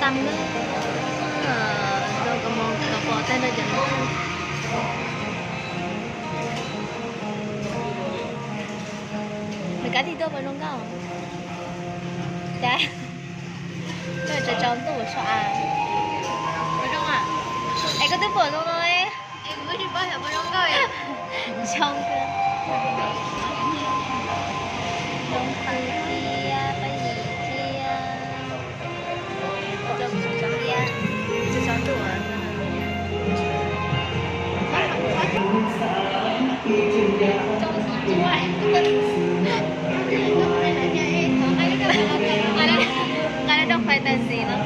Nws, rau kos mos kos pom tag nrho cov no. Nws kab tig tuaj puas zoo nkauj? Cas koj tso tso ntuj so a. Es koj twb pom zoo no. Zoo kawg. Zoo kawg thiab, paj yim thiab. Nqa rau fantasy no.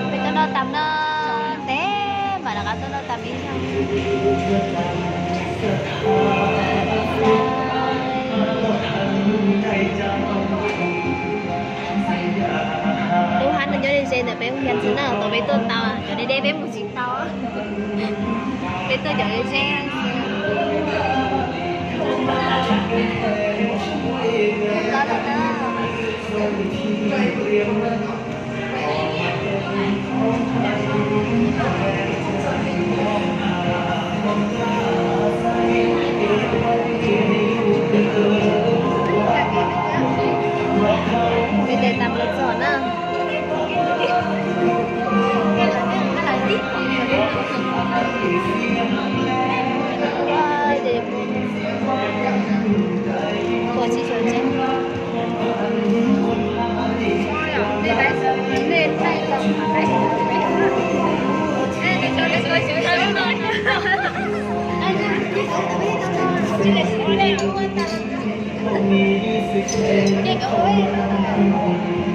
Peb tuaj noj tas no, ntev mas rov qab tuaj noj tas ib zaug. Lub hab no nyob ze ze ntawm peb hu hias ntxwv na, tau peb tuaj tau, cov deb deb peb mus tsis tau. Peb tuaj cov ze ze. Peb tes tas los txog na. Ua tsis tshua ntse.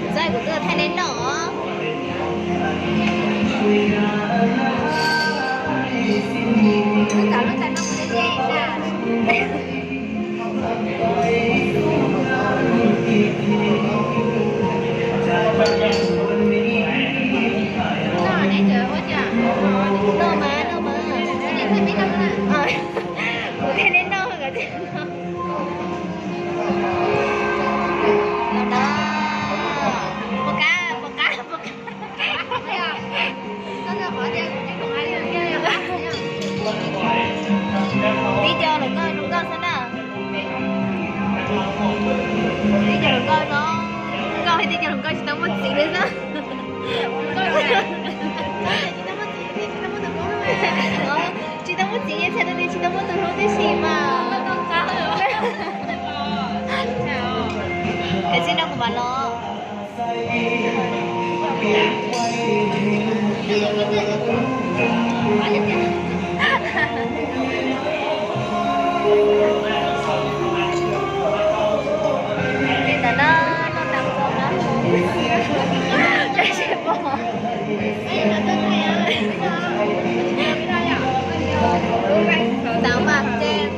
Txawm kuv tuaj thaij nej noj os. Lub tas lub tas no kuv ze ze na. Noj mas, noj mas. Kuv thiaj li noj kom tiag. Los no, puas qab, puas qab, puas qab. Tib co hluas nkauj zoo nkauj xwb na. Tib co hluas nkauj no, nkauj, tib co hluas nkauj tsis tau muaj txiv li xwb. Tsis tau muaj txiv, txhais tau tias tsis tau muaj tus hlub tib si mas. Kav tsij nrog kuv mam los. Li ntawd na, noj tas txog na. Tab sis pom. Ntawd mas ces